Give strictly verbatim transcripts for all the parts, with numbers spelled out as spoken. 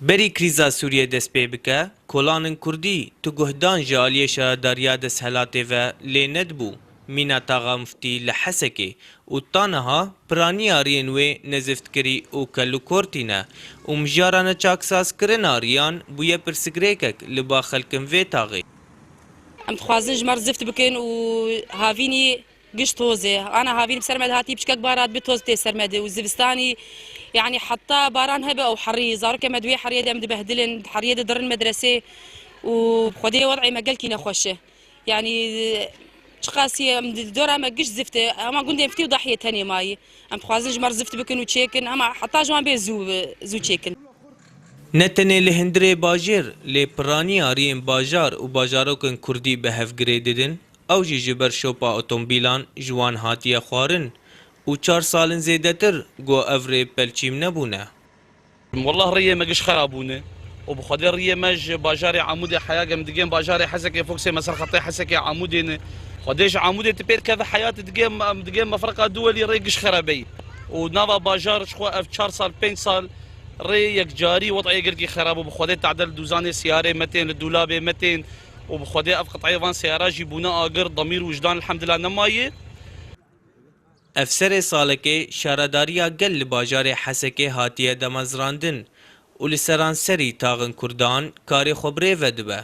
Berî krîza Sûriyê dest pê bike, kolanên kurdî tu guhdan ji aliyê şaredariya desthilatê ve lê nedibû, mîna taxa muftî li Hesekê û ta niha piraniya riyên wê ne ziftkirî û kelûkortî ne û mijara neçaksazkirina riyan bûye pirsigrêkek li ba xelkên vê taxê. Em dixwazin ji me re zift bikin û havînî giş tozê. Ana havîn bi ser me dihatî, piçkek bar hat bi toz tê ser me de û zivistanî, yanî heta baran hebe ew herî, zarokê me di wê heriyê de em dibehdilin, di heriyê de dirin medresê û bi Xwedê wed'ê me gelkî nexweş e. Yanî çiqasî em di dora me giş zift e, hema gundê Miftî û Dahiyê tenê mayî. Em dixwazin ji me re zift bikin û çêkin, hema heta ji wan bê zû, zû çêkin. Ne tenê li hundirê bajêr, lê piraniya riyên bajar û bajarokên kurdî bi hev girê didin, ew jî ji ber şopa otomobîlan ji wan hatiye xwarin û çar salin zêdetir ku ev rê pelçîm nebûne. Wallah riyê me giş xera bûne û bi Xwedê riyê me ji bajarê Amûdê heya em digên bajarê Hesekê, Foksê me ser xetê Hesekê Amûdê ne. Xwedê ji Amûdê tu pêr keve heya tu digê, em digê mefreqa Duwelî rê giş xera beyî. Û nava bajar ji xwe ev çar sal, pênc sal rê yekcarî wed'ê gelkî xera bû. Bi Xwedê tade li dûzanê siyarê me tên, li dûlabê me tên û bi Xwedê ev qit'eyê van siyara jî bûne agir, demîr û wijdan elhemdulillah nemayê. Ev serê salekê şaredariya gel li bajarê Hesekê hatiye damezrandin û li seranserî taxên kurdan karê xwe bi rê ve dibe.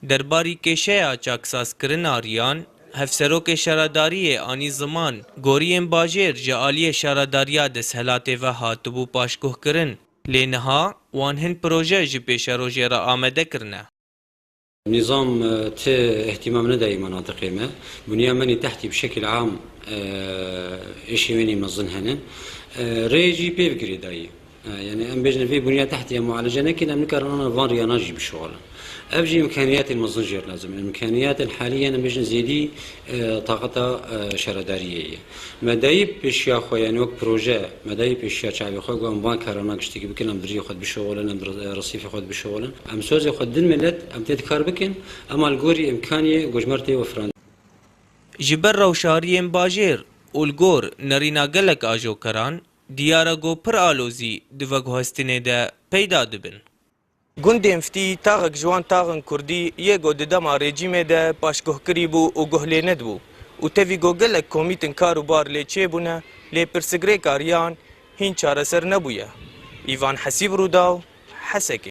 Derbarî kêşeya çaksazkirina riyan, hevserokê şaredariyê anî ziman, goriyên bajêr ji aliyê şaredariya desthilatê ve hatibû paşguhkirin, lê niha wan hin proje ji pêşerojê re amade kirine. Nîzam, e, ti ihtimam nedayî menatiqê me. Bunya menî tehtî bi şekil am, e, êşê wênî mezin henin. E, rê jî pê bi girêdayî. E, yani em bêjin vê bunya tehtî em mualece nekin, em nikarin ana van riyana jî bişuxulin. Ev jî imkaniyatên mezin jê lazim in. Imkaniyatên haliyen em bêjin zêdî, e, taqeta, e, şaredariyê ye. Me dayî pêşiya xwe, yani wek proje, me dayî pêşiya çavê xwe, ku em van karana giştekî bikin, em bi riyê xwe dibişuxulin, em bi re-, resîfê xwe dibişuxulin. Em sozê xwe din milet, em tê di kar bikin, ema li gorî imkaniyê gojmer tê wefirandin. Ji ber rewşa riyên bajêr û li gor nerîna gelek ajokeran, diyar e ku pir alozî di veguhestinê de peyda dibin. Gundê Miftî taxek ji wan taxên kurdî yê ku di dema rejîmê de paşguhkirî bû û guh lê nedibû û tevî ku gelek komîtên kar û bar lê çêbûne, lê pirsigrêka riyan hîn çareser nebûye. Îvan Hesîb, Rûdaw, Hesekê.